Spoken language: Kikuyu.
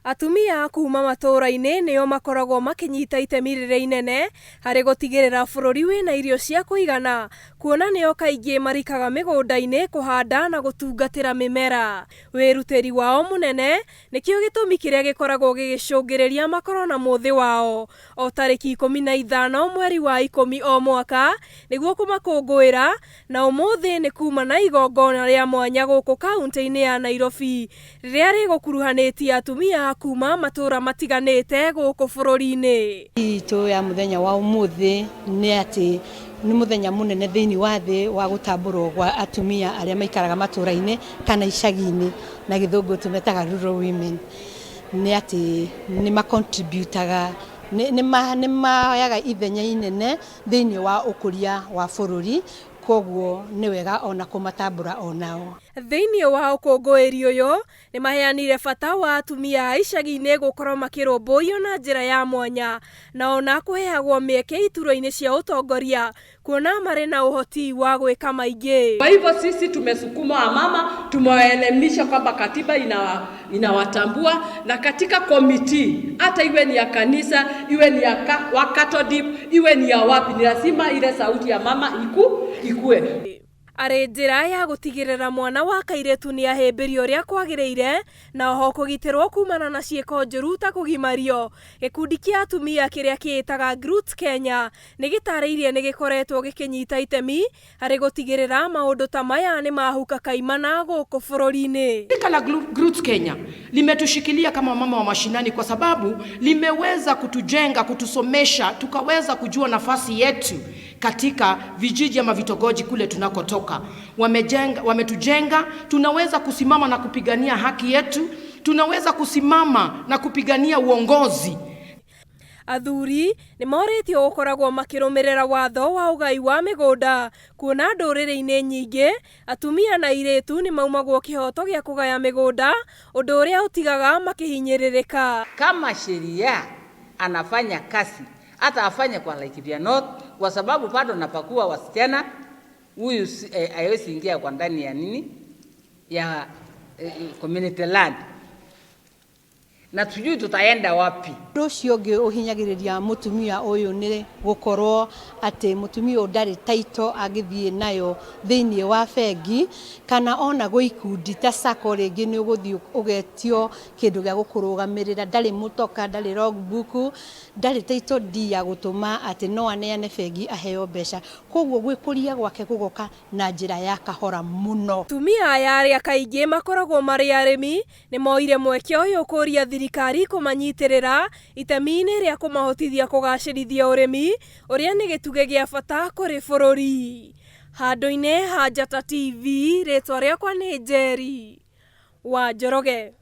Atumia kuma matũũra-inĩ nĩo makoragwo makĩnyita itemi rĩrĩa inene harĩ gũtigĩrĩra bũrũri wĩna irio cia kũigana, kuona nĩo kaingĩ marikaga mĩgũnda-inĩ kũhanda na gũtungatĩra mĩmera. Wĩrutĩri wao mũnene nĩkĩo gĩtũmi kĩrĩa gĩkoragwo gĩgĩcũngĩrĩria makorwo na mũthĩ wao o tarĩki 15 mweri wa 10 o mwaka nĩguo kũmakũngũĩra. Na ũmũthĩ nĩ kuma na igongona rĩa mwanya gũkũ kaunti-inĩ ya Nairobi rĩrĩa rĩgũkuruhanĩtie atumia kuma matũra matiganĩte gũkũ bũrũri-inĩ. Itũ ya mũthenya wa ũmũthĩ nĩ atĩ nĩ mũthenya mũnene thĩinĩ wa thĩ wa gũtambũrwo gwa atumia arĩa maikaraga matũra-inĩ kana icagi-inĩ, na Gĩthũngũ tũmetaga rural women. Nĩ atĩ nĩ macontributaga, nĩ moyaga ithenya inene thĩinĩ wa ũkũria wa bũrũri, koguo nĩ wega ona kũmatambũra onao. Thĩinĩ wa ũkũngũĩri ũyũ nĩ maheanire bata wa atumia a icagi-inĩ gũkorwo makĩrũmbũiyo na njĩra ya mwanya na ona kũheagwo mĩeke iturwa-inĩ cia ũtongoria, kuona marĩ na ũhoti wa gwĩka maingĩ. Kwa hivyo sisi tumesukuma wamama, tumewaelimisha kwamba katiba inawatambua, na katika committee, hata iwe ni ya kanisa, iwe ni ya wa Cathodip, iwe ni ya wapi, ni lazima ile sauti ya mama ikue. Arĩ njĩra ya gũtigĩrĩra mwana wa kairĩtu nĩ ahĩmbĩrio ũrĩa kwagĩrĩire na oho kũgitĩrwo kumana na ciĩko njũru ta kũgimario. Gĩkundi kĩa atumia kĩrĩa kĩĩtaga Groots Kenya nĩ gĩtarĩirie nĩ gĩkoretwo gĩkĩnyita itemi harĩ gũtigĩrĩra maũndũ ta maya nĩ mahuka kaimana gũkũ bũrũri-inĩ. Shirika la Groots Kenya limetushikilia kama wamama wa mashinani kwa sababu limeweza kutujenga, kutusomesha, tukaweza kujua nafasi yetu katika vijiji ama vitongoji kule tunakotoka. Wametujenga, tunaweza kusimama na kupigania haki yetu, tunaweza kusimama na kupigania uongozi. Athuri nĩ morĩtio gũkoragwo makĩrũmĩrĩra watho wa ũgai wa mĩgũnda, kuona ndũrĩrĩ-inĩ nyingĩ atumia na airĩtu nĩ maumagwo kĩhoto gĩa kũgaya mĩgũnda, ũndũ ũrĩa ũtigaga makĩhinyĩrĩrĩka. Kama sheria anafanya kazi, hata afanye kwa Laikipia North, kwa sababu bado napakua wasichana huyu haiwezi ingia kwa ndani ya nini ya community land, na tujui tutaenda wapi. Ũndũ ũcio ũngĩ ũhinyagĩrĩria mũtumia ũyũ nĩ gũkorwo atĩ mũtumia ũyũ ndarĩ title angĩthiĩ nayo thĩinĩ wa bengi kana ona gwĩ ikundi ta SACCO. Rĩngĩ nĩ ũgũthiĩ ũgetio kĩndũ gĩa gũkũrũgamĩrĩra, ndarĩ mũtoka, ndarĩ logbook, ndarĩ title deed ya gũtũma atĩ no aneane bengi aheo mbeca, koguo gwĩkũria gwake gũgoka na njĩra ya kahora mũno. Atumia aya arĩa kaingĩ makoragwo marĩ arĩmi nĩ moire mweke ũyũ kũria thirikari kũmanyitĩrĩra itemi-inĩ rĩa kũmahotithia kũgacĩrithia ũrĩmi ũrĩa nĩ gĩtugĩ gĩa bata kũrĩ bũrũri. Handũ-inĩ ha Njata TV, rĩtwa rĩakwa nĩ Njeri wa Njoroge.